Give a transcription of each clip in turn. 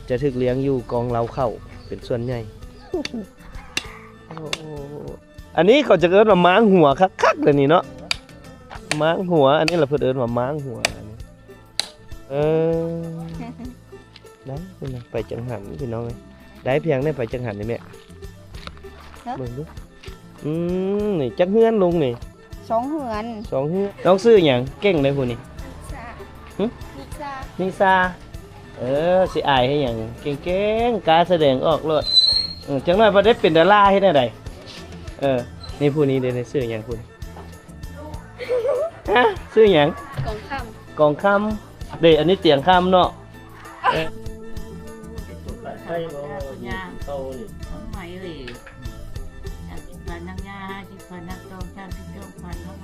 ຈະຖືກລ້ຽງຢູ່ກອງເລົ້າເຂົ້າເປັນສ່ວນໃຫຍ່. ໂອ້ ອັນນີ້ເຂົາຈະເອີ້ນວ່າມ້າງຫົວຄັກໆ ເລີຍນີ້ເນາະ ມ້າງຫົວ. ອັນນີ້ລະເພິ່ນເອີ້ນວ່າມ້າງຫົວ. ເອີ ໄດ້ພຸ້ນນະ ໄປຈັງຫັນພີ່ນ້ອງເອີຍ. ໄດ້ພຽງໄດ້ໄປຈັງຫັນນີ້ແມ່? ຮະ? ເບິ່ງດູ. ອືມ ນີ້ຈັກເຮືອນລຸງນີ້? ສອງເຮືອນ ສອງເຮືອນ. ນ້ອງຊື່ຫຍັງ? ເກັ່ງເດ້ຜູ້ນີ້. ນິຊາ. ຫຶ? ນິຊາ. ນິຊາ. ເອີ ຊິອາຍເຮັດຫຍັງ? ເກັ່ງໆ ກ້າສະແດງອອກໂລດ. ເອີ ຈັກໜ້ອຍພໍໄດ້ເປັນດາລາເຮັດແນວໃດ? ເອີ ນີ້ຜູ້ນີ້ເດ້ ຊື່ຫຍັງຜູ້ນີ້? ຮະ? ຊື່ຫຍັງ? ກອງຄຳ. ກອງຄຳ. ເດ້ ອັນນີ້ຕຽງຄຳເນາະ. ເອີ ໄປບໍ່? ເຂົ້ານີ້ ທຳໄມເອີຍ? ສາມສິບພັນນາງຍ່າ ຫ້າສິບພັນນາງຕອງ ສາມສິບສອງພັນນາງ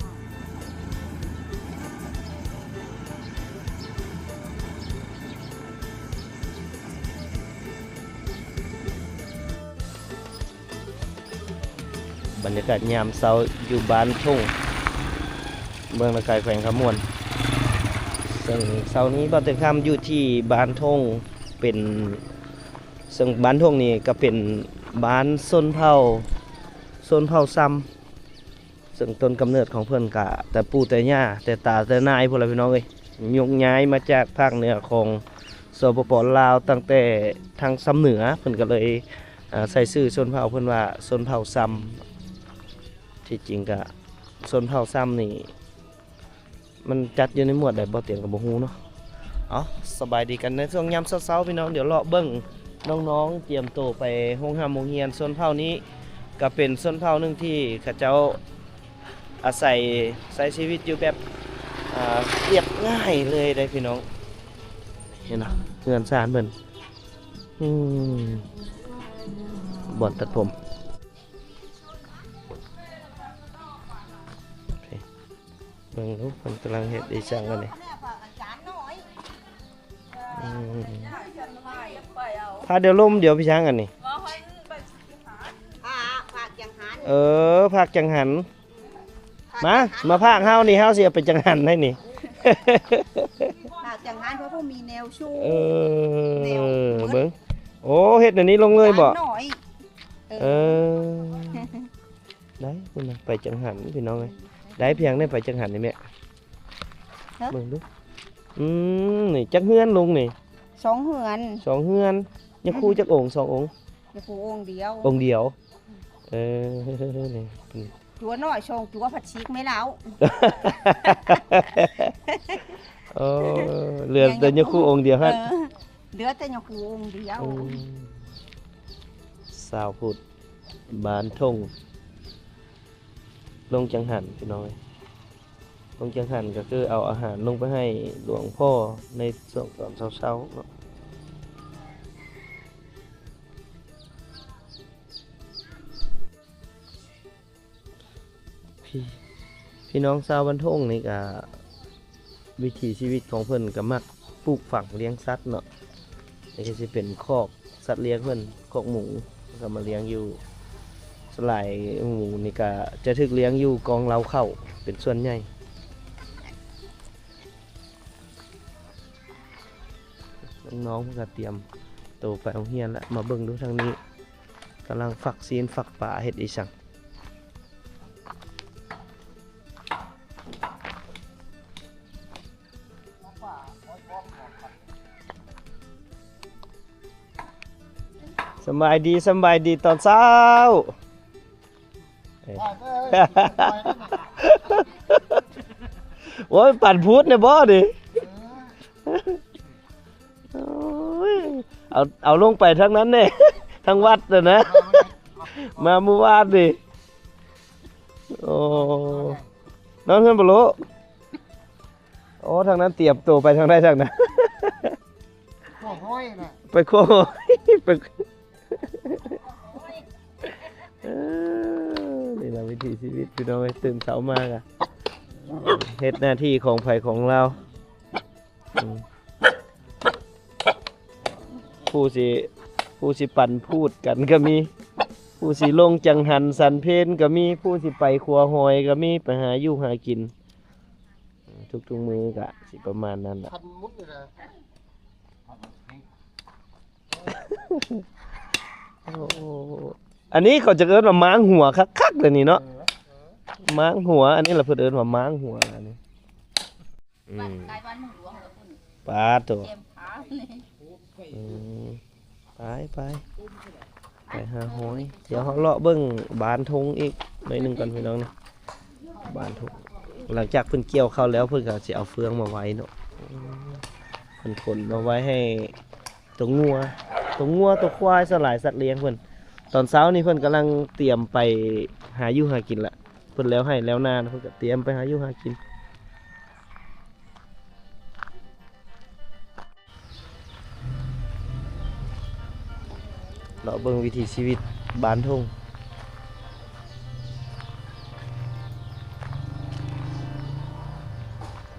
ບັນຍາກາດຍາມເຊົ້າຢູ່ບ້ານທົ່ງ ເມືອງນາກາຍ ແຂວງຄຳມ່ວນ. ເຊິ່ງເຊົ້ານີ້ບ່າວເຕີງຄຳຢູ່ທີ່ບ້ານທົ່ງ ເປັນ ເຊິ່ງບ້ານທົ່ງນີ້ກໍເປັນບ້ານຊົນເຜົ່າ ຊົນເຜົ່າຊຳ. ເຊິ່ງຕົ້ນກຳເນີດຂອງເພິ່ນກະແຕ່ປູ່ແຕ່ຍ່າ ແຕ່ຕາແຕ່ນາຍພຸ້ນລະພີ່ນ້ອງເອີຍ. ຍົກຍ້າຍມາຈາກພາກເໜືອຂອງ ສປປ ລາວ ຕັ້ງແຕ່ທາງຊຳເໜືອ ເພິ່ນກໍເລີຍ ເອີ ໃສ່ຊື່ຊົນເຜົ່າເພິ່ນວ່າຊົນເຜົ່າຊຳ. ທີ່ຈິງກະຊົນເຜົ່າຊຳນີ້ ມັນຈັດຢູ່ໃນໝວດໃດ ບໍ່ຕຽງກໍບໍ່ຮູ້ເນາະ. ເອົາ ສະບາຍດີກັນໃນຊ່ວງຍາມເຊົ້າໆ ພີ່ນ້ອງ. ດຽວເລາະເບິ່ງນ້ອງໆ ຕຽມໂຕໄປໂຮງຮ່ຳໂຮງຮຽນ. ຊົນເຜົ່ານີ້ກໍເປັນຊົນເຜົ່າໜຶ່ງທີ່ເຂົາເຈົ້າອາໄສໃຊ້ຊີວິດຢູ່ແບບ ອ່າ ລຽບງ່າຍເລີຍເດ້ພີ່ນ້ອງ. ເຫັນເນາະ ເຮືອນຊານເພິ່ນ ອືມ ບ່ອນຕັດຜົມ. ໂອເຄ ເບິ່ງດູເພິ່ນກຳລັງເຮັດອີ່ຫຍັງອັນນີ້. ອືມ ຜ້າດຽວລົມດຽວພີ່ຊ້າງອັນນີ້. ຜ້າ ຜ້າກຽງຫັນ. ເອີ ຜ້າກຽງຫັນ. ມາ ມາພາກເຮົານີ້ ເຮົາຊິເອົາໄປຈັງຫັນໃຫ້ນີ້. ພາກຈັງຫັນ ເພາະບໍ່ມີແນວຊູ. ເອີ ແນວ ເບິ່ງ ໂອ້ ເຮັດອັນນີ້ລົງເລີຍບໍ່? ເອີ ເອີ ໄດ້ພຸ້ນນະ ໄປຈັງຫັນພີ່ນ້ອງເອີຍ. ໄດ້ພຽງໄດ້ໄປຈັງຫັນນີ້ແມ່? ຮະ? ເບິ່ງດູ. ອືມ ນີ້ຈັກເຮືອນລຸງນີ້? ສອງເຮືອນ ສອງເຮືອນ. ຍາຄູຈັກອົງ? ສອງອົງ. ຍາຄູອົງດຽວ ອົງດຽວ. ເອີ ນີ້ ຕົວນ້ອຍສອງຕົວ ພັດຊິກແມ່ລາວ. ໂອ້ ເຫຼືອແຕ່ຍາຄູອົງດຽວຫັ້ນ. ເອີ ເຫຼືອແຕ່ຍາຄູອົງດຽວ. ອືມ ຊາວພຸດ ບ້ານທົ່ງ ລົງຈັງຫັນພີ່ນ້ອງເອີຍ. ລົງຈັງຫັນກໍຄືເອົາອາຫານລົງໄປໃຫ້ຫຼວງພໍ່ໃນຊ່ວງຕອນເຊົ້າໆເນາະ. ພີ່ ພີ່ນ້ອງຊາວບ້ານທົ່ງນີ້ກະ ວິຖີຊີວິດຂອງເພິ່ນກໍມັກປູກຝັງລ້ຽງສັດເນາະ. ນີ້ກໍຊິເປັນຄອກສັດລ້ຽງເພິ່ນ ຄອກໝູ ກໍມາລ້ຽງຢູ່. ສ່ວນຫຼາຍໝູນີ້ກໍຈະຖືກລ້ຽງຢູ່ກອງເລົ້າເຂົ້າເປັນສ່ວນໃຫຍ່. ນ້ອງໆ ເພິ່ນກໍຕຽມໂຕໄປໂຮງຮຽນລະ. ມາເບິ່ງດູທາງນີ້ ກຳລັງຟັກຊີ້ນຟັກປາເຮັດອີ່ສັງ. ສະບາຍດີ ສະບາຍດີຕອນເຊົ້າ. ໂອ້ຍ ປັ່ນພູດແດ່ບໍ່ນີ້? ໂອ້ຍ ເອົາ ເອົາລົງໄປທາງນັ້ນແດ່ ທາງວັດນະນະ ມາມື້ວານນີ້. ໂອ້ ນອນເຮືອນບໍ່ໂລ. ໂອ້ ທາງນັ້ນຕຽມໂຕໄປທາງໃດທາງນັ້ນ? ຂົວຫອຍນະ ໄປຂົວຫອຍ ໄປ ເອີ ນີ້ລະວິຖີຊີວິດພີ່ນ້ອງເອີຍ. ຕື່ນເຊົ້າມາກະເຮັດໜ້າທີ່ຂອງໃຜຂອງລາວ. ອືມ ຜູ້ຊິ ຜູ້ຊິປັ່ນພູດກັນກໍມີ ຜູ້ຊິລົງຈັງຫັນສັນເພນກໍມີ ຜູ້ຊິໄປຂົວຫອຍກໍມີ ໄປຫາຢູ່ຫາກິນ. ທຸກໆມື້ກະຊິປະມານນັ້ນລະ. ຄັນມຸດນີ້ນະ ໂອ້ ໂອ້ ອັນນີ້ເຂົາຈະເອີ້ນວ່າມ້າງຫົວຄັກໆ ເລີຍນີ້ເນາະ ມ້າງຫົວ ອັນນີ້ລະເພິ່ນເອີ້ນວ່າມ້າງຫົວ ອັນນີ້ ອືມ ປາດໂທ້ ອືມ ໄປໆ ໄປຫາຫອຍ ດຽວເຮົາເລາະເບິ່ງບານທົ່ງອີກໜ້ອຍໜຶ່ງກ່ອນພີ່ນ້ອງ ບານທົ່ງ ຫຼັງຈາກເພິ່ນກ່ຽວເຂົ້າແລ້ວ ເພິ່ນກໍຊິເອົາເຟືອງມາໄວ້ເນາະ ເພິ່ນຂົນມາໄວ້ໃຫ້ໂຕງົວ ໂຕງົວ ໂຕຄວາຍ ສ່ວນຫຼາຍສັດລ້ຽງເພິ່ນ ຕອນເຊົ້ານີ້ເພິ່ນກຳລັງຕຽມໄປຫາຢູ່ຫາກິນລະ ເພິ່ນແລ້ວໄຮ່ແລ້ວນາ ເພິ່ນກໍຕຽມໄປຫາຢູ່ຫາກິນ ເລາະເບິ່ງວິຖີຊີວິດບ້ານທົ່ງ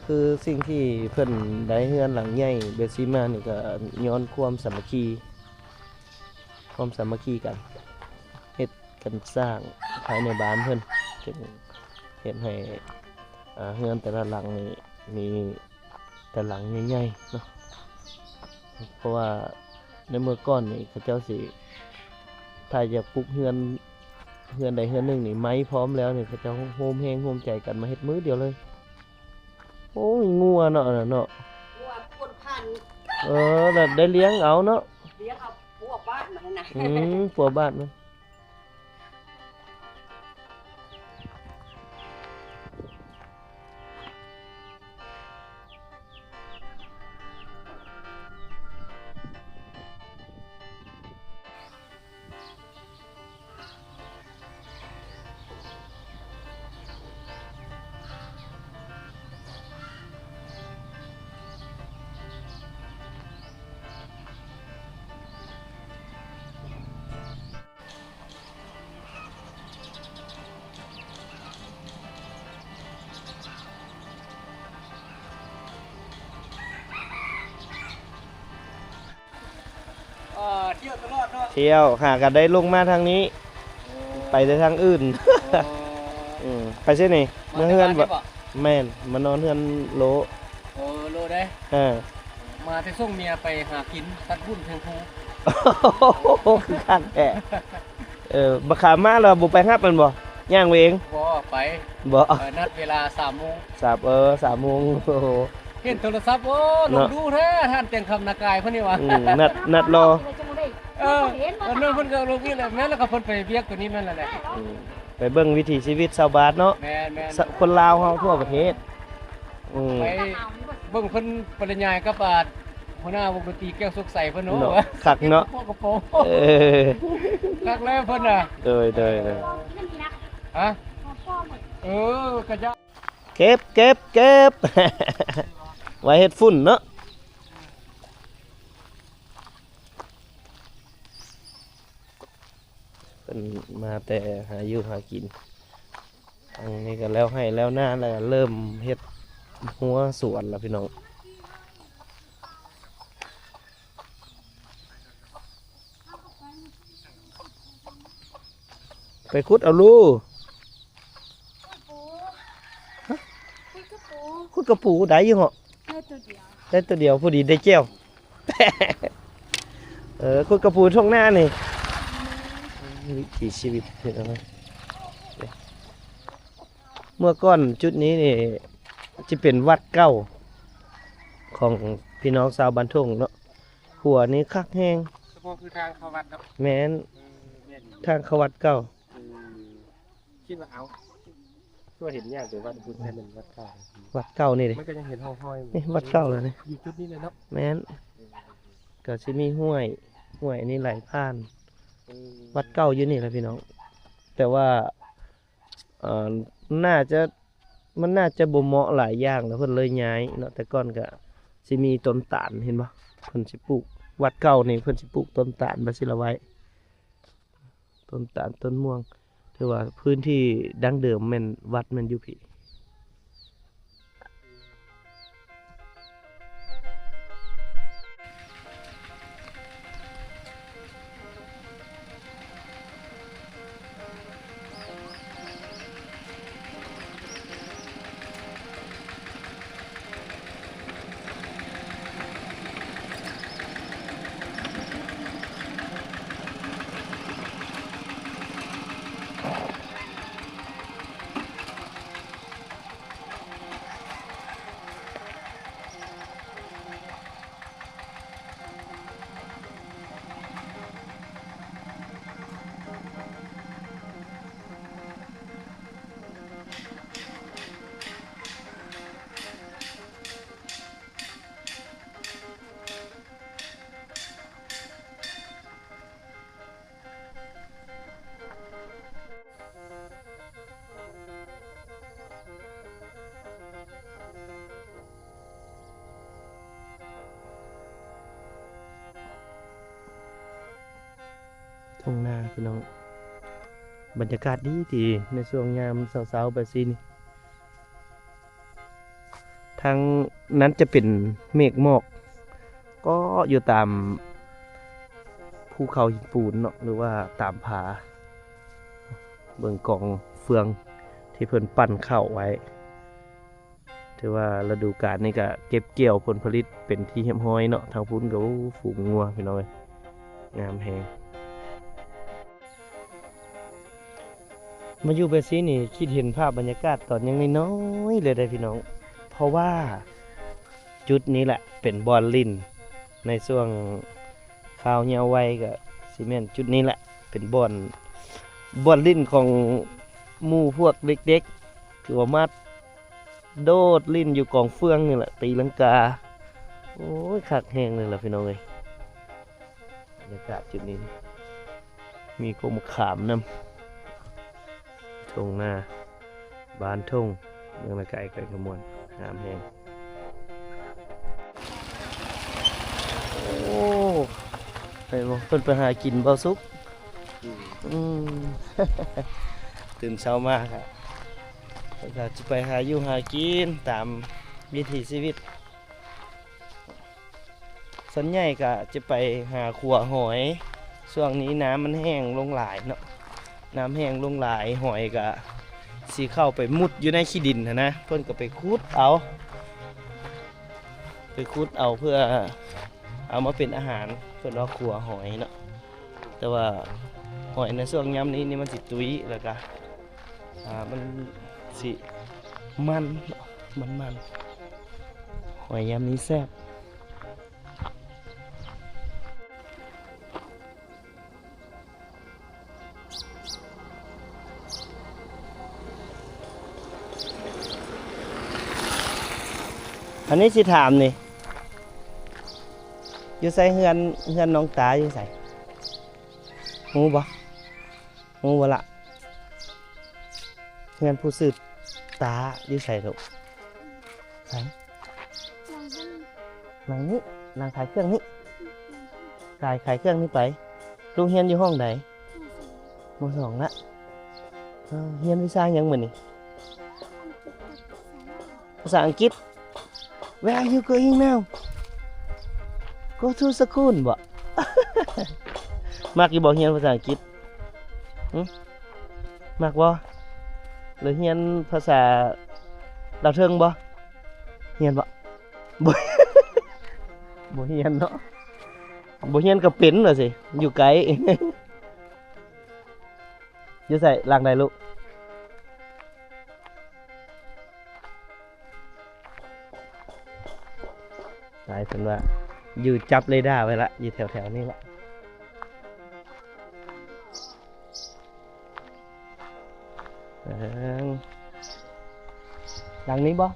ຄືສິ່ງທີ່ເພິ່ນໄດ້ເຮືອນຫຼັງໃຫຍ່ແບບຊີ້ມານີ້ ກໍຍ້ອນຄວາມສາມັກຄີ ຄວາມສາມັກຄີກັນ ເຮັດກັນສ້າງພາຍໃນບ້ານເພິ່ນ ຈຶ່ງເຮັດໃຫ້ ອ່າ ເຮືອນແຕ່ລະຫຼັງນີ້ມີແຕ່ຫຼັງໃຫຍ່ໆເນາະ ເພາະວ່າໃນເມື່ອກ່ອນນີ້ເຂົາເຈົ້າຊິ ຖ້າຢາກປຸກເຮືອນ ເຮືອນໃດເຮືອນໜຶ່ງນີ້ ໄມ້ພ້ອມແລ້ວນີ້ ເຂົາເຈົ້າໂຮມແຮງໂຮມໃຈກັນມາເຮັດມື້ດຽວເລີຍ. ໂອ້ຍ ງົວເນາະ ອັນນັ້ນເນາະ ງົວປົນພັນ ເອີ ແບບໄດ້ລ້ຽງເອົາເນາະ ລ້ຽງເອົາປົວບ້ານມັນຫັ້ນນະ ອືມ ປົວບ້ານມັນ. ເອີ ທ່ຽວຕະຫຼອດເນາະ ທ່ຽວ ຫາກໍໄດ້ລົງມາທາງນີ້ ໂອ້ ໄປແຕ່ທາງອື່ນ ໂອ້ ອືມ ໄປໃສນີ້ ມາ ເມືອເຮືອນບໍ່ ແມ່ນ ມານອນເຮືອນໂລ ໂອ້ ໂລເດ້ ເອີ ມາແຕ່ສົ່ງເມຍໄປຫາກິນ ຕັດບຸນແທງພູ ຄືຄັກແທ້ ເອີ ບັກຂາມມາແລ້ວບໍ່ໄປຮັບມັນບໍ່ ຍ່າງໄປເອງ ບໍ່ ໄປ ບໍ່ ເອີ ນັດເວລາສາມໂມງ ສາມ ເອີ ສາມໂມງ ໂອ້ໂຫ ເຫັນໂທລະສັບ ໂອ້ ລົງດູແທ້ ທ່ານແຕງຄຳນາກາຍເພິ່ນນີ້ຫວາ ອືມ ນັດ ນັດລໍ ເອີ ເພິ່ນ ເພິ່ນກໍລົງນີ້ແຫຼະ ແມ່ນແລ້ວກໍເພິ່ນໄປວຽກຕົວນີ້ແມ່ນແລ້ວແຫຼະ ອືມ ໄປເບິ່ງວິຖີຊີວິດຊາວບ້ານເນາະ ແມ່ນໆ ຄົນລາວເຮົາທົ່ວປະເທດ ອືມ ໄປເບິ່ງເພິ່ນປະລິນຍາຍກັບ ອ່າ ຫົວໜ້າວົງດົນຕີແກ້ວສຸກໃສເພິ່ນ ເນາະ ໂອ້ ຄັກເນາະ ເອີ ຄັກແລ້ວເພິ່ນນະ ໂດຍໆ ຮະ ເອີ ກະຈະ ເກັບ ເກັບ ເກັບ ໄວ້ເຮັດຝຸ່ນເນາະ ເພິ່ນມາແຕ່ຫາຢູ່ຫາກິນ ອັນນີ້ກໍແລ້ວໄຮ່ແລ້ວນາ ແລ້ວກໍເລີ່ມເຮັດຮົ້ວສວນລະພີ່ນ້ອງ ໄປຂຸດເອົາລູ ຂຸດກະປູ ຂຸດກະປູໄດ້ຢູ່ເນາະ ໄດ້ໂຕດຽວ ໄດ້ໂຕດຽວ ພໍດີໄດ້ແຈ່ວ ເອີ ຂຸດກະປູທົ່ງນານີ້ ວິຖີຊີວິດພີ່ນ້ອງ ເມື່ອກ່ອນຈຸດນີ້ນີ້ ຈະເປັນວັດເກົ່າຂອງພີ່ນ້ອງຊາວບ້ານທົ່ງເນາະ ຂົວນີ້ຄັກແຮງ ສະເພາະຄືທາງເຂົ້າວັດເນາະ ແມ່ນ ເອີ ແມ່ນ ທາງເຂົ້າວັດເກົ່າ ເອີ ຄິດວ່າ ເອົ້າ ຄືວ່າເຫັນຍາກແຕ່ວັດພຸດ ແຕ່ມັນວັດເກົ່າ ວັດເກົ່ານີ້ເດ້ ມັນກໍຍັງເຫັນຮ່ອງຮອຍ ນີ້ວັດເກົ່າແລ້ວນີ້ ຢູ່ຈຸດນີ້ເລີຍເນາະ ແມ່ນ ເອີ ກໍຊິມີຫ້ວຍ ຫ້ວຍອັນນີ້ໄຫຼຜ່ານ ເອີ ວັດເກົ່າຢູ່ນີ້ແຫຼະພີ່ນ້ອງ ແຕ່ວ່າ ເອີ ໜ້າຈະ ມັນໜ້າຈະບໍ່ເໝາະຫຼາຍຢ່າງ ແລ້ວເພິ່ນເລີຍຍ້າຍເນາະ ແຕ່ກ່ອນກະຊິມີຕົ້ນຕານ ເຫັນບໍ່ ເພິ່ນຊິປູກ ວັດເກົ່ານີ້ເພິ່ນຊິປູກຕົ້ນຕານ ບາຊິລາໄວ ຕົ້ນຕານ ຕົ້ນມ່ວງ ຖືວ່າພື້ນທີ່ດັ້ງເດີມແມ່ນ ວັດແມ່ນຢູ່ພີ້. ເ ພີ່ນ້ອງ ບັນຍາກາດດີໆ ໃນຊ່ວງຍາມເຊົ້າໆ ແບບຊີ້ນີ້ ທາງນັ້ນຈະເປັນເມກໝອກ ກໍຢູ່ຕາມພູເຂົາຫີນປູນເນາະ ຫຼືວ່າຕາມຜາ ເບິ່ງກອງເຟືອງທີ່ເພິ່ນປັ່ນເຂົ້າໄວ້. ຖືວ່າລະດູການນີ້ກະເກັບກ່ຽວຜົນຜະລິດເປັນທີ່ຮຽບຮ້ອຍເນາະ. ທາງພຸ້ນກະ ໂອ້ ຝູງງົວພີ່ນ້ອງເອີຍ ງາມແຮງ. ມາຢູ່ແບບຊີ້ນີ້ ຄິດເຫັນພາບບັນຍາກາດຕອນຍັງນ້ອຍໆເລີຍເດ້ພີ່ນ້ອງ ເພາະວ່າຈຸດນີ້ແຫຼະເປັນບ່ອນຫຼິ້ນ ໃນຊ່ວງຄາວເຍົາໄວກະຊິແມ່ນຈຸດນີ້ແຫຼະ ເປັນບ່ອນ ບ່ອນຫຼິ້ນຂອງໝູ່ພວກເດັກໆ ຄືວ່າມາ ໂດດຫຼິ້ນຢູ່ກອງເຟືອງນີ້ແຫຼະ ຕີລັງກາ. ໂອ້ຍ ຄັກແຮງເລີຍລະພີ່ນ້ອງເອີຍ ບັນຍາກາດຈຸດນີ້ ມີກົກມະຂາມນຳ ທົ່ງນາ ບ້ານທົ່ງ ເມືອງນາໄກ ແຂວງຄຳມ່ວນ ງາມແຮງ. ໂອ້ ເຫັນບໍ່ ເພິ່ນໄປຫາກິນບໍ່ສຸກ? ອືມ ອືມ ຕື່ນເຊົ້າມາກະ ເພິ່ນກະຈະໄປຫາຢູ່ຫາກິນຕາມວິຖີຊີວິດ. ສ່ວນໃຫຍ່ກະຈະໄປຫາຂົວຫອຍ ຊ່ວງນີ້ນ້ຳມັນແຫ້ງລົງຫຼາຍເນາະ ນ້ຳແຫ້ງລົງຫຼາຍ ຫອຍກະຊິເຂົ້າໄປມຸດຢູ່ໃນຂີ້ດິນຫັ້ນນະ ເພິ່ນກະໄປຂຸດເອົາ ໄປຂຸດເອົາເພື່ອເອົາມາເປັນອາຫານ ເພິ່ນວ່າຂົວຫອຍເນາະ. ແຕ່ວ່າຫອຍໃນຊ່ວງຍາມນີ້ນີ້ມັນຊິຕຸ້ຍ ແລ້ວກະ ອ່າ ມັນຊິມັນ ມັນໆ ຫອຍຍາມນີ້ແຊບ. ອັນນີ້ຊິຖາມນີ້ ຢູ່ໃສເຮືອນ ເຮືອນນ້ອງຕາຢູ່ໃສ? ຮູ້ບໍ່? ຮູ້ບໍ່ລະ? ເຮືອນຜູ້ຊື່ຕາຢູ່ໃສລູກ? ໃສ? ຫຼັງນີ້ ຫຼັງຂາຍເຄື່ອງນີ້ ຂາຍ ຂາຍເຄື່ອງນີ້ໄປ. ລູກຮຽນຢູ່ຫ້ອງໃດ? ມໍສອງລະ. ເອີ ຮຽນວິຊາຫຍັງມື້ນີ້? ພາສາອັງກິດ. Where are you going now? Go to school ບໍ? ມັກຢູ່ບໍຮຽນພາສາອັງກິດ? ຫຶ? ມັກບໍ? ຫຼືຮຽນພາສາລາວເທິງບໍ? ຮຽນບໍ? ບໍ່ ບໍ່ຮຽນເນາະ. ບໍ່ຮຽນກະເປັນວ່າຊີ້ ຢູ່ໄກ. ຢູ່ໃສ? ຫຼັງໃດລູກ? ຕາຍ ເພິ່ນວ່າຢູ່ຈັບເຣດ້າໄວ້ລະ ຢູ່ແຖວໆນີ້ລະ. ເອີ ຫຼັງນີ້ບໍ່?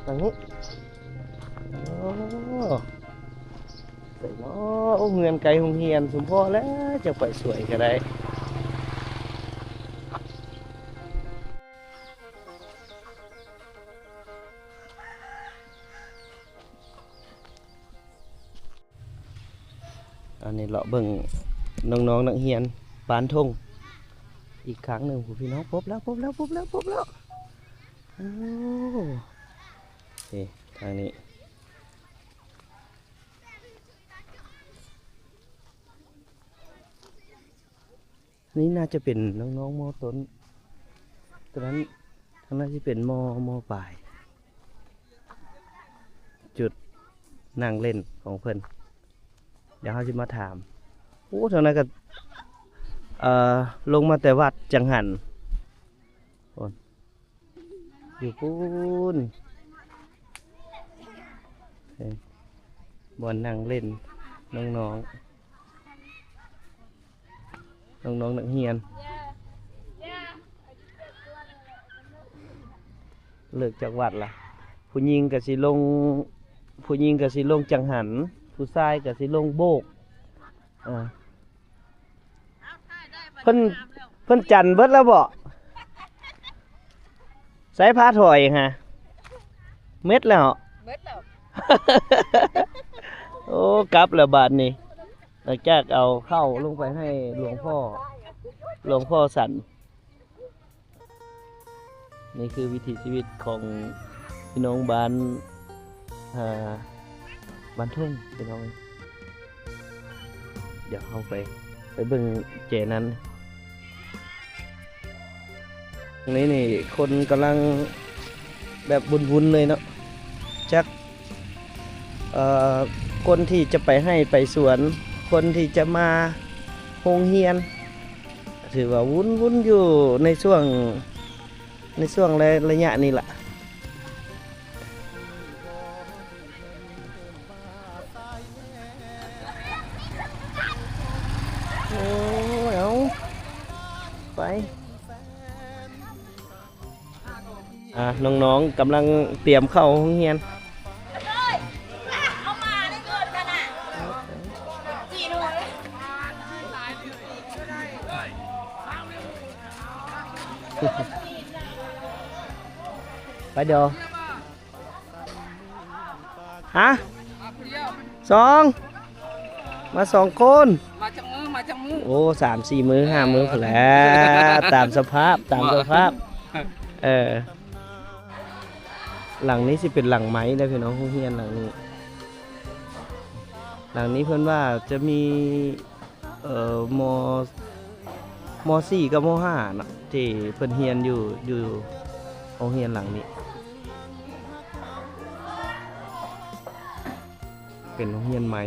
ຫຼັງນີ້. ໂອ້ ໃສເນາະ? ໂອ້ ເຮືອນໄກໂຮງຮຽນ ສົມພໍແລ້ວ ຈະໄປສວຍກະໄດ້. ອັນນີ້ເລາະເບິ່ງນ້ອງໆນັກຮຽນບ້ານທົ່ງອີກຄັ້ງໜຶ່ງພຸ້ນພີ່ນ້ອງ. ພົບແລ້ວ ພົບແລ້ວ ພົບແລ້ວ ພົບແລ້ວ. ໂອ້ ນີ້ທາງນີ້. ນີ້ໜ້າຈະເປັນນ້ອງໆ ມໍຕົ້ນ ຕົວນັ້ນ ທາງນັ້ນຊິເປັນມໍ ມໍປາຍ ຈຸດນັ່ງຫຼິ້ນຂອງເພິ່ນ. ດຽວເຮົາຊິມາຖາມ. ໂອ້ ທາງນັ້ນກະ ເອີ ລົງມາແຕ່ວັດຈັງຫັນ ໂອ້ ຢູ່ພຸ້ນ ເອີ ບ່ອນນັ່ງຫຼິ້ນນ້ອງໆ ນ້ອງໆນັກຮຽນ. ເລີກຈາກວັດລະ ຜູ້ຍິງກະຊິລົງ ຜູ້ຍິງກະຊິລົງຈັງຫັນ ຜູ້ຊາຍກະຊິລົງໂບກ. ເອີ ເພິ່ນ ເພິ່ນຈັນເບິດແລ້ວບໍ? ໃສພາຖອຍຫະ? ເໝິດແລ້ວ ເໝິດແລ້ວ. ໂອ້ ກັບແລ້ວບາດນີ້. ຫຼັງຈາກເອົາເຂົ້າລົງໄປໃຫ້ຫຼວງພໍ່ ຫຼວງພໍ່ສັນ. ນີ້ຄືວິຖີຊີວິດຂອງພີ່ນ້ອງບ້ານ ເອີ ບ້ານທົ່ງ ພີ່ນ້ອງເອີຍ. ດຽວເຮົາໄປ ໄປເບິ່ງເຈນັ້ນ. ນີ້ນີ້ຄົນກຳລັງແບບວຸ່ນໆເລີຍເນາະ ຈັກ ເອີ ຄົນທີ່ຈະໄປໄຮ່ໄປສວນ ຄົນທີ່ຈະມາໂຮງຮຽນ ຖືວ່າວຸ່ນໆຢູ່ໃນຊ່ວງ ໃນຊ່ວງໄລ ໄລຍະນີ້ລະ. ໂອ້ຍ ເອົາ ໄປ ອ່າ ນ້ອງໆກຳລັງຕຽມເຂົ້າໂຮງຮຽນ. ໄປດຽວ ຮະ ສອງ ມາສອງຄົນ ມາຈັກມື້ ມາຈັກມື້ ໂອ້ ສາມສີ່ມື້ ຫ້າມື້ພຸ້ນແຫຼະ ຕາມສະພາບ ຕາມສະພາບ. ເອີ ຫຼັງນີ້ຊິເປັນຫຼັງໄມ້ເດ້ພີ່ນ້ອງ ໂຮງຮຽນຫຼັງນີ້. ຫຼັງນີ້ເພິ່ນວ່າຈະມີ ເອີ ມໍ ມໍສີ່ກັບມໍຫ້າເນາະ ທີ່ເພິ່ນຮຽນຢູ່ ຢູ່ໂຮງຮຽນຫຼັງນີ້ ເປັນໂຮງຮຽນໄມ້.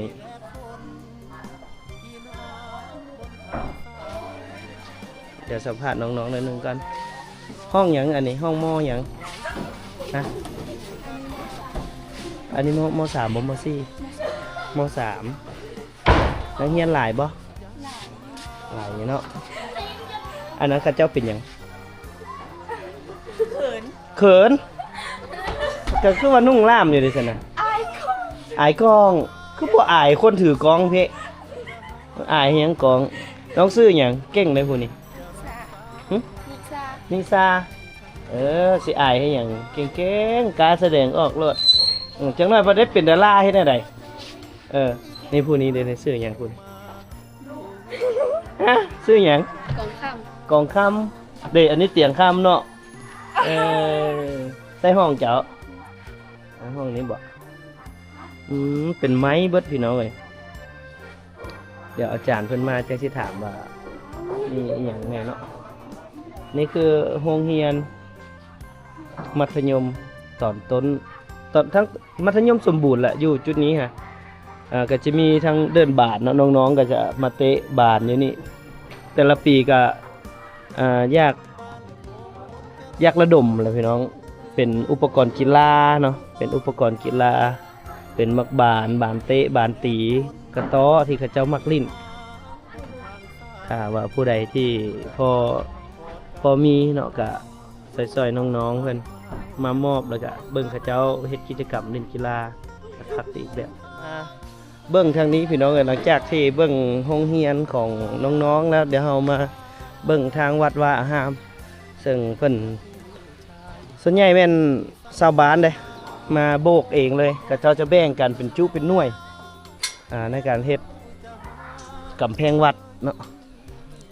ດຽວສຳພາດນ້ອງໆໜ້ອຍໜຶ່ງກ່ອນ. ຫ້ອງຫຍັງອັນນີ້? ຫ້ອງມໍຫຍັງ? ຮະ? ອັນນີ້ມໍ ມໍສາມບໍ່? ມໍສີ່? ມໍສາມ. ນັກຮຽນຫຼາຍບໍ່? ຫຼາຍ ຫຼາຍຢູ່ເນາະ. ອັນນັ້ນເຂົາເຈົ້າເປັນຫຍັງ? ເຂີນ ເຂີນ? ກໍຄືວ່ານຸ່ງລ່າມຢູ່ເດຊັ້ນນະ? ອາຍກ້ອງ ອາຍກ້ອງ. ຄືບໍ່ອາຍຄົນຖືກ້ອງເພະ? ອາຍຫຍັງກ້ອງ? ນ້ອງຊື່ຫຍັງ? ເກັ່ງເດ້ຜູ້ນີ້. ຫຶ? ນິຊາ ນິຊາ. ເອີ ຊິອາຍເຮັດຫຍັງ? ເກັ່ງໆ ກ້າສະແດງອອກໂລດ. ເອີ ຈັກໜ້ອຍພໍໄດ້ເປັນດາລາເຮັດແນວໃດ? ເອີ ນີ້ຜູ້ນີ້ເດ້ ຊື່ຫຍັງພຸ້ນ? ຮະ? ຊື່ຫຍັງ? ກອງຄຳ ກອງຄຳ. ເດ້ ອັນນີ້ຕຽງຄຳເນາະ. ເອີ ໃສ່ຫ້ອງເຈົ້າ? ອ່າ ຫ້ອງນີ້ບໍ? ອືມ ເປັນໄມ້ເບິດພີ່ນ້ອງເອີຍ. ດຽວອາຈານເພິ່ນມາຈັ່ງຊິຖາມວ່າມີອີ່ຫຍັງແດ່ເນາະ. ນີ້ຄືໂຮງຮຽນມັດທະຍົມຕອນຕົ້ນ ຕອນທັງມັດທະຍົມສົມບູນແຫຼະ ຢູ່ຈຸດນີ້ຮະ. ເອີ ກໍຈະມີທັງເດີ່ນບານເນາະ ນ້ອງໆກໍຈະມາເຕະບານຢູ່ນີ້ ແຕ່ລະປີກໍ ອ່າ ຢາກ ຢາກລະດົມແຫຼະພີ່ນ້ອງ ເປັນອຸປະກອນກິລາເນາະ ເປັນອຸປະກອນກິລາ ເປັນໝາກບານ ບານເຕະ ບານຕີ ກະຕໍ້ ທີ່ເຂົາເຈົ້າມັກຫຼິ້ນ. ຖ້າວ່າຜູ້ໃດທີ່ພໍ ພໍມີເນາະ ກະຊ່ອຍໆນ້ອງໆເພິ່ນມາມອບ ແລ້ວກະເບິ່ງເຂົາເຈົ້າເຮັດກິດຈະກຳຫຼິ້ນກິລາ ຄັກໆອີກແບບ. ເບິ່ງທາງນີ້ພີ່ນ້ອງເອີຍ ຫຼັງຈາກທີ່ເບິ່ງໂຮງຮຽນຂອງນ້ອງໆແລ້ວ ດຽວເຮົາມາເບິ່ງທາງວັດວາອາຮາມ ເຊິ່ງເພິ່ນ ສ່ວນໃຫຍ່ແມ່ນຊາວບ້ານເດ້ ມາໂບກເອງເລີຍ. ເຂົາເຈົ້າຈະແບ່ງກັນເປັນຈຸເປັນໜ່ວຍ ອ່າ ໃນການເຮັດກຳແພງວັດເນາະ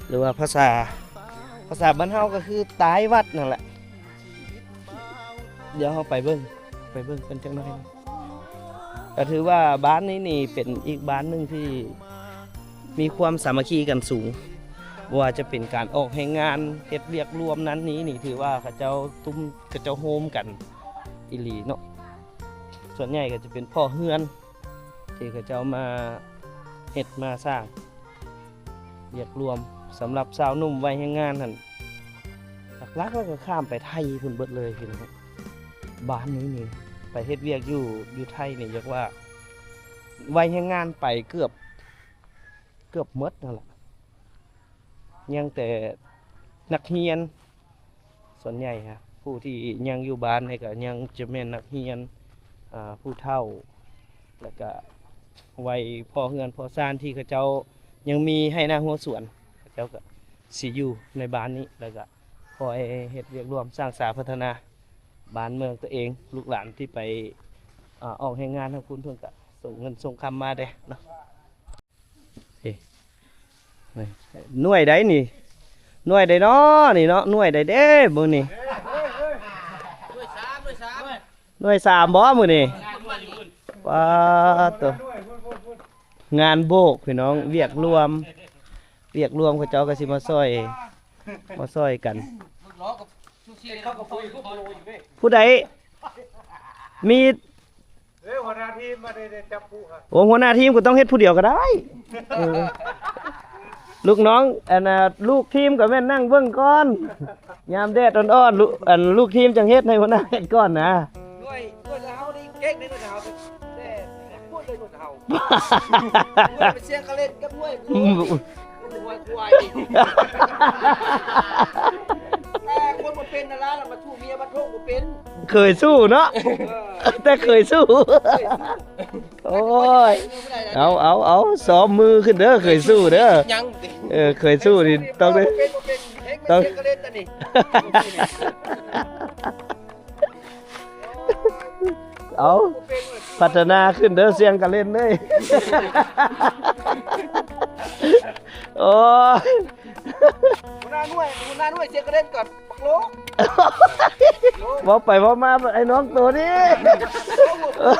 ຫຼືວ່າພາສາ ພາສາບ້ານເຮົາກໍຄືຕາຍວັດນັ້ນແຫຼະ. ດຽວເຮົາໄປເບິ່ງ ໄປເບິ່ງກັນຈັກໜ້ອຍ. ກໍຖືວ່າບ້ານນີ້ນີ້ເປັນອີກບ້ານໜຶ່ງທີ່ມີຄວາມສາມັກຄີກັນສູງ, ບໍ່ວ່າຈະເປັນການອອກແຮງງານ ເຮັດວຽກລວມນັ້ນນີ້ນີ້ ຖືວ່າເຂົາເຈົ້າຕຸ້ມ ເຂົາເຈົ້າໂຮມກັນອີ່ຫຼີເນາະ. ສ່ວນໃຫຍ່ກໍຈະເປັນພໍ່ເຮືອນທີ່ເຂົາເຈົ້າມາເຮັດມາສ້າງວຽກລວມ. ສຳລັບຊາວໜຸ່ມໄວແຮງງານຫັ້ນ ຫຼັກໆແລ້ວກໍຂ້າມໄປໄທພຸ້ນເບິດເລີຍພີ່ນ້ອງ. ບ້ານນີ້ນີ້ໄປເຮັດວຽກຢູ່ ຢູ່ໄທນີ້ ຢາກວ່າໄວແຮງງານໄປເກືອບ ເກືອບໝົດນັ້ນແຫຼະ, ຍັງແຕ່ນັກຮຽນ. ສ່ວນໃຫຍ່ຮະ ຜູ້ທີ່ຍັງຢູ່ບ້ານນີ້ກໍຍັງຈະແມ່ນນັກຮຽນ ອ່າ ຜູ້ເຖົ້າ ແລ້ວກະໄວພໍ່ເຮືອນພໍ່ຊານທີ່ເຂົາເຈົ້າຍັງມີໄຮ່ນາຮົ້ວສວນ ເຂົາເຈົ້າກໍຊິຢູ່ໃນບ້ານນີ້ ແລ້ວກະ ຄອຍເຮັດວຽກຮ່ວມສ້າງສາພັດທະນາບ້ານເມືອງຕົວເອງ. ລູກຫຼານທີ່ໄປ ອາ ອອກແຮງງານທາງພຸ້ນ ເພິ່ນກະສົ່ງເງິນສົ່ງຄຳມາແດ່ເນາະ. ນີ້ ໜ່ວຍໃດນີ້? ໜ່ວຍໃດນໍນີ້ເນາະ? ໜ່ວຍໃດເດ້ມື້ນີ້? ໜ່ວຍສາມບໍ່ມື້ນີ້? ປາດໂຕ ງານໂບກພີ່ນ້ອງ ວຽກລວມ ວຽກລວມ ເຂົາເຈົ້າກໍຊິມາຊ່ອຍ ມາຊ່ອຍກັນ. ຜູ້ໃດມີ ເອີ ຫົວໜ້າທີມມາໄດ້ ໄດ້ຈັບຜູ້ ໂອ້ ຫົວໜ້າທີມກໍຕ້ອງເຮັດຜູ້ດຽວກໍໄດ້. ເອີ ລູກນ້ອງ ອັນນ່າ ລູກທີມກໍແມ່ນນັ່ງເບິ່ງກ່ອນ ຍາມແດດອ່ອນໆ ລູກ ອັນ ລູກທີມຈັ່ງເຮັດ ໃຫ້ຫົວໜ້າເຮັດກ່ອນນະ. ໜ່ວຍ ໜ່ວຍເຮົານີ້ເກັ່ງເດ້ ໜ່ວຍເຮົາ ແຕ່ ເຮົາ ໜ່ວຍເປັນຊຽງກະເລັນກັບໜ່ວຍ ອືມ ແຕ່ຄົນບໍ່ເປັນນະລະ ລະມາສູ້ເມຍບັດໂທງບໍ່ເປັນ ເຄີຍສູ້ເນາະ. ເອີ ແຕ່ເຄີຍສູ້ ເຄີຍສູ້ ໂອ້ຍ ເອົາ ເອົາ ເອົາ ຊ້ອມມືຂຶ້ນເດີ ເຄີຍສູ້ເດີ ຍັງ ເອີ ເຄີຍສູ້ນີ້ຕ້ອງໄດ້ ບໍ່ເປັນ ບໍ່ເປັນ ເຮັດ ຕ້ອງ ເຮັດກະເລັນຕະນີ້ ເອົາ ພັດທະນາຂຶ້ນເດີ ຊຽງກະເລັນເອີຍ. ໂອ້ຍ ຫົວໜ້າໜ່ວຍ ຫົວໜ້າໜ່ວຍຊຽງກະເລັນກໍບັກໂລ ເວົ້າໄປເວົ້າມາໄອ້ນ້ອງໂຕນີ້ ໂອ້ຍ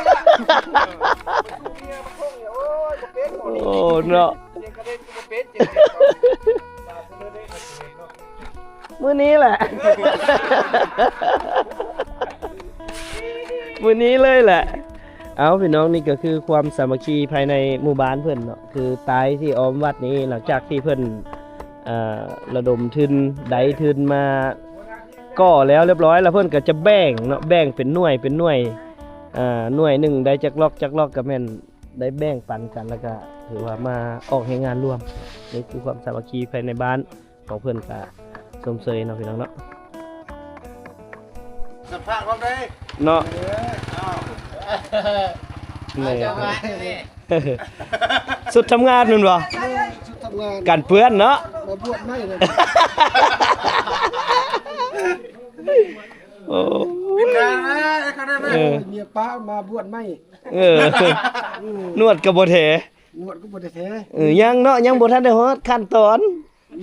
ບໍ່ເປັນ ໂອ້ເນາະ ຊຽງກະເລັນກໍບໍ່ເປັນ ມື້ນີ້ແຫຼະ ມື້ນີ້ເລີຍແຫຼະ. ເອົາ ພີ່ນ້ອງ ນີ້ກໍຄືຄວາມສາມັກຄີພາຍໃນໝູ່ບ້ານເພິ່ນເນາະ ຄືຕາຍທີ່ອ້ອມວັດນີ້ ຫຼັງຈາກທີ່ເພິ່ນ ເອີ ລະດົມທຶນ ໄດ້ທຶນມາກໍ່ແລ້ວລຽບຮ້ອຍ ແລ້ວເພິ່ນກໍຈະແບ່ງເນາະ ແບ່ງເປັນໜ່ວຍ ເປັນໜ່ວຍ ເອີ ໜ່ວຍໜຶ່ງໄດ້ຈັກລັອກ ຈັກລັອກ ກໍແມ່ນໄດ້ແບ່ງປັນກັນ ແລ້ວກໍຖືວ່າມາອອກແຮງງານລວມ. ນີ້ຄືຄວາມສາມັກຄີພາຍໃນບ້ານ ຂອງເພິ່ນກະຊົມເຊີຍເນາະ ພີ່ນ້ອງເນາະ ສຳພາດພ້ອມໄດ້ເນາະ ເອີ ເອົາ ນີ້ ເອົາ ເຈົ້າວ່າ ຊຸດທຳງານແມ່ນບໍ່? ເອີ ຊຸດທຳງານ ກັນເປື້ອນເນາະ ມາບວດໃໝ່ເລີຍ ໂອ້ ເປັນການ ເອີ ເມຍປ້າມາບວດໃໝ່ ເອີ ອືມ ໜວດກໍບໍ່ແຖ ໜວດກໍບໍ່ໄດ້ແຖ ເອີ ຍັງເນາະ ຍັງບໍ່ທັນໄດ້ຮອດຂັ້ນຕອນ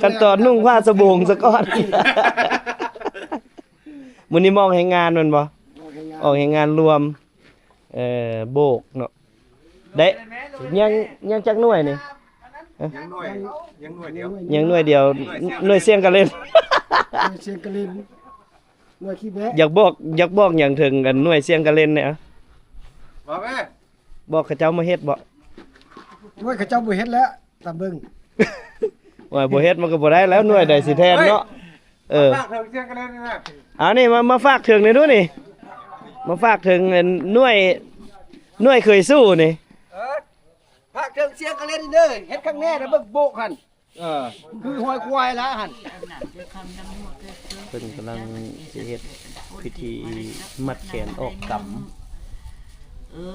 ຂັ້ນຕອນນຸ່ງຜ້າສະໂບງສະກ່ອນ. ມື້ນີ້ມອບແຮງງານແມ່ນບໍ່? ອອກແຮງງານ ອອກແຮງງານລວມ ເອີ ໂບກເນາະ ໄດ້ ຍັງ ຍັງຈັກໜ່ວຍນີ້? ຮະ? ຍັງໜ່ວຍ ຍັງໜ່ວຍດຽວ ຍັງໜ່ວຍດຽວ ໜ່ວຍຊຽງກະເລັນ ໜ່ວຍຊຽງກະເລັນ ໜ່ວຍຂີ້ແບະ. ຢາກບອກ ຢາກບອກຫຍັງເຖິງອັນໜ່ວຍຊຽງກະເລັນແດ່? ບອກແມ່ ບອກເຂົາເຈົ້າມາເຮັດບໍ່? ໂອ້ຍ ເຂົາເຈົ້າບໍ່ເຮັດແລ້ວ ຕາມເບິ່ງ ໂອ້ຍ ບໍ່ເຮັດມັນກໍບໍ່ໄດ້ແລ້ວ ໜ່ວຍໃດຊິແທນເນາະ. ເອີ ຝາກເຖິງຊຽງກະເລັນນີ້ນະ ເອົານີ້ ມາ ມາຝາກເຖິງແດ່ດູນີ້ ມາຝາກເຖິງອັນໜ່ວຍ ໜ່ວຍເຄີຍສູ້ນີ້ ເອີ ຝາກເຖິງຊຽງກະເລັນນີ້ເດີ ເຮັດຄັກແນ່ນະ ເບິ່ງໂບກຫັ້ນ ເອີ ຄືຮອຍຄວາຍລະຫັ້ນ. ເພິ່ນກຳລັງຊິເຮັດພິທີມັດແຂນອອກກຳ ເອີ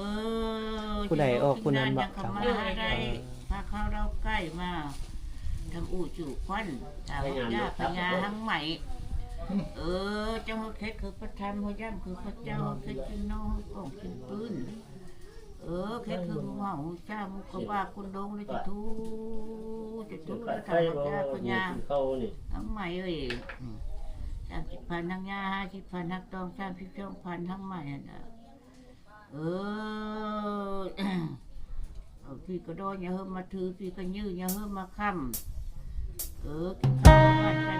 ຜູ້ໃດອອກຜູ້ນັ້ນບໍ່? ເອີ ພາເຂົ້າເລົ້າໄກ່ມາ ທຳອູຈູຂວັນ ທາວຍ່າພະຍາຫັງໄໝ ເອີ ເຈົ້າເຮັດຄືພະທຳ ເຮົາຢ້ຳຄືພະເຈົ້າ ເຮັດຄືນ້ອງຂອງກິນປືນ ເອີ ເຮັດຄືໝູ່ເຮົາ ຊາໝູ່ກະບາ ຄຸນດົງ ລະຈະທູ ຈະທູ ລະທາວຍ່າພະຍາ ທັງໃໝເອີຍ ສາມສິບພັນ ທັງຍ່າ ຫ້າສິບພັນ ຮັກຕອງ ສາມສິບສອງພັນ ທັງໃໝຫັ້ນນະ ເອີ ເອົາທີ່ກະດໍ ຢ່າເຮີມມາຖື ທີ່ກະຍື ຢ່າເຮີມມາຄ້ຳ ເອີ ກິນຂ້າວກັນ